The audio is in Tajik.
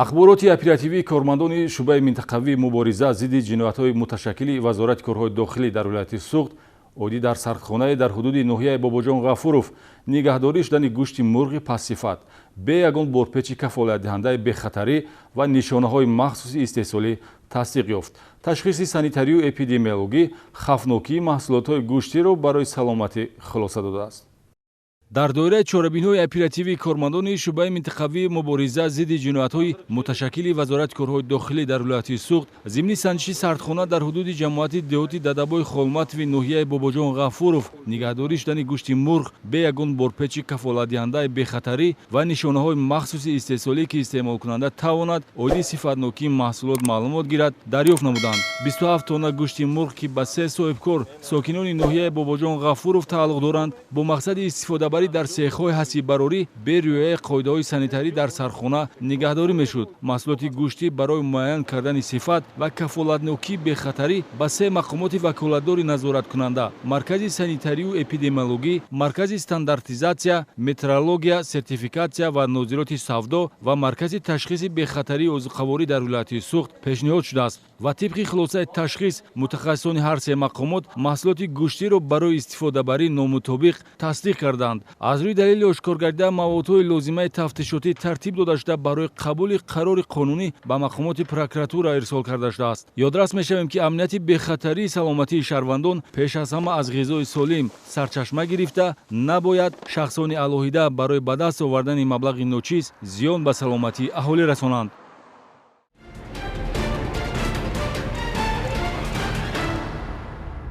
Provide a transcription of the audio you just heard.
Ахбороти оперативии кормандони шӯъбаи минтақавии мубориза зидди ҷиноятҳои муташаккили Вазорати корҳои дохилӣ дар вилояти Суғд оидӣ дар сардхонае дар ҳудуди ноҳияи Бобоҷон Ғафуров нигаҳдорӣ шудани гӯшти мурғи пастсифат бе ягон борпечи кафолатдиҳандаи бехатарӣ ва нишонаҳои махсуси истеҳсолӣ тасдиқ ёфт. Ташхиси санитарию эпидемиологӣ хавфнокии маҳсулотҳои гӯштиро барои саломатӣ хулоса додааст. Дар доираи чорабиниҳои оперативии кормандони шӯъбаи минтақавии мубориза зидди ҷиноятҳои муташаккили Вазорати корҳои дохилӣ дар вилояти Суғд, зимни санҷиши сардхона дар ҳудуди ҷамоати деҳоти Дадабои Холматови ноҳияи Бобоҷон Ғафуров нигаҳдорӣ шудани гӯшти мурғ бе ягон борпечи кафолатдиҳандаи бехатарӣ ва нишонаҳои махсуси истеҳсолӣ, ки истеъмолкунанда тавонад оиди сифатнокии маҳсулот маълумот гирад, дарёфт намуданд. 27 тонна гӯшти мурғ, ки ба се соҳибкор, сокинони ноҳияи Бобоҷон Ғафуров тааллуқ доранд, бо мақсади истифодабарӣ дар сехҳои ҳасиббарорӣ бе риояи қоидаҳои санитарӣ дар сардхона нигаҳдорӣ мешуд. Маҳсулоти гӯштӣ барои муайян кардани сифат ва кафолатнокии бехатарӣ ба се мақомоти ваколатдори назораткунанда: Маркази санитарию эпидемиологӣ, Маркази стандартизатсия, метрология, сертификатсия ва нозироти савдо ва Маркази ташхиси бехатарии озуқаворӣ дар вилояти Суғд пешниҳод шудааст ва тибқи хулосаи ташхис мутахассисони ҳар се мақомот маҳсулоти гӯштиро барои истифодабарӣ номутобиқ тасдиқ карданд. Аз рӯи далели ошкоргардида маводҳои лозимаи тафтишотӣ тартиб дода шуда, барои қабули қарори қонунӣ ба мақомоти прокуратура ирсол карда шудааст. Ёдрас мешавем, ки амнияти бехатарии саломатии шаҳрвандон пеш аз ҳама аз ғизои солим сарчашма гирифта, набояд шахсони алоҳида барои ба даст овардани маблағи ночиз зиён ба саломатии аҳолӣ расонанд.